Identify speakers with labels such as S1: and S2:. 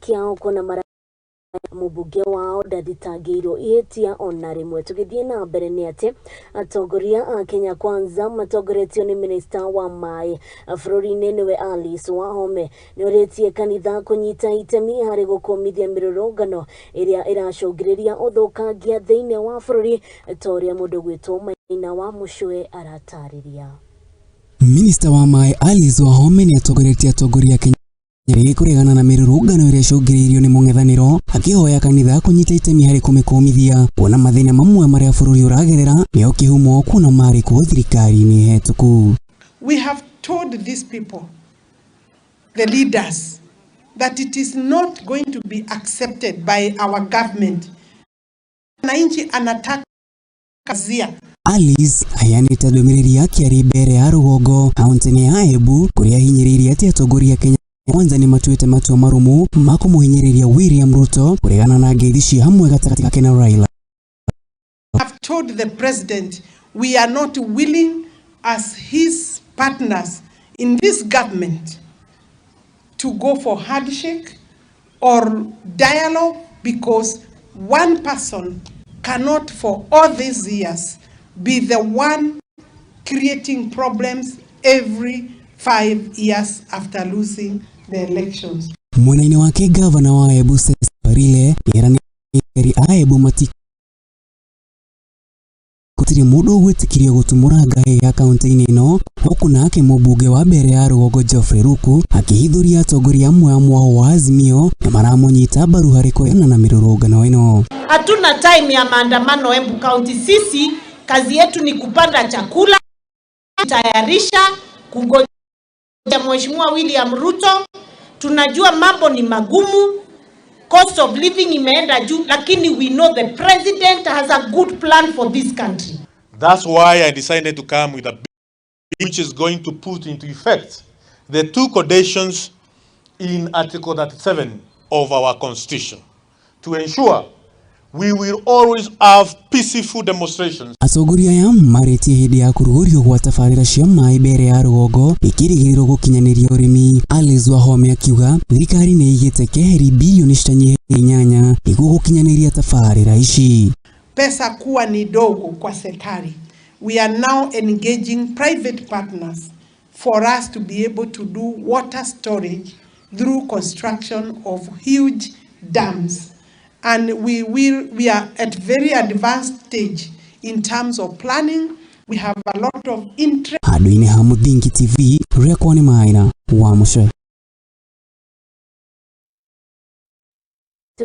S1: kĩao kuona mara mũmbunge wao ndathitangĩirwo ihĩtia ona rĩmwe. Tũgĩthiĩ na mbere nĩ atĩ atongoria a Kenya Kwanza matongoretio nĩ minista wa maĩ bũrũri-inĩ nĩwe Alice Wahome nĩorĩtie kanitha kũnyita itemi harĩ gũkũmithia mĩrũrũngano ĩrĩa ĩracũngĩrĩria ũthũkangia thĩinĩ wa bũrũri ta ũrĩa mũndũ gwĩtwo Maina wa Mũcũe aratarĩria.
S2: Minista wa maĩ Alice Wahome nĩ atongoretie atongoria a Kenya rĩngĩ kũregana na mĩrũrũngano ĩrĩa ĩcũngĩrĩirio nĩ mũng'ethanĩro, akĩhoya kanitha kũnyita itemi harĩ kũmĩkũmithia, kuona mathĩna mamwe marĩa bũrũri ũragerera nĩo kĩhumo kuona marĩ kuo thirikari-inĩ hetũku.
S3: We have told these people, the leaders, that it is not going to be accepted by our government. Mwananchi anataka zia.
S2: Alice aheanĩte ndũmĩrĩri yake arĩ mbere ya rũgongo kaunti-inĩ ya Embu kũrĩa ahinyĩrĩirie atĩ atongoria a Kenya Kwanza nĩ matuĩte matua marũmu ma kũmũhinyĩrĩria William Ruto kũregana na ngeithi cia hamwe gatagatĩ gake na Raila.
S3: Have told the president we are not willing as his partners in this government to go for handshake or dialogue because one person cannot for all these years be the one creating problems every 5 years after losing the elections.
S2: Mwena-inĩ wake gavana wa Embu Cecily Mbarire nĩeranĩire a Embu mati gũtirĩ mũndũ ũgwĩtĩkĩrio gũtumũra ngahĩha kaunti-inĩ ĩno huku nake mũmbunge wa mbere ya rũgongo Geoffrey Ruku akĩhithũria atongoria amwe a mwahũ wa Azimio na maramũnyita mbaru harĩ kũregana na mĩrũrũngano ĩno.
S4: Hatuna time ya maandamano Embu County. Sisi kazi yetu ni kupanda chakula, tayarisha kungoja Mheshimiwa William Ruto. Tunajua mambo ni magumu, cost of living imeenda juu, lakini we know the president has a good plan for this country.
S5: That's why I decided to come with a bill which is going to put into effect the two conditions in Article 37 of our Constitution to ensure we will always have peaceful demonstrations.
S2: Atongoria aya marĩtie hĩndĩ ya kũrugũrio gwa tabarĩra cia maĩ mbere ya rũgongo ikĩrĩgĩrĩrwo gũkinyanĩria ũrĩmi. Alice Wahome akiuga thirikari nĩ ĩigĩte keheri bilioni citanyihĩire 8 nĩguo gũkinyanĩria tabarĩra ici.
S3: Pesa kuwa ni dogo kwa serikali. We are now engaging private partners for us to be able to do water storage through construction of huge dams. And we are at very advanced stage in terms of planning. We have a lot of interest.
S2: Handũ-inĩ ha Mũthingi TV, rĩakwa nĩ Maina wa Mũcwe.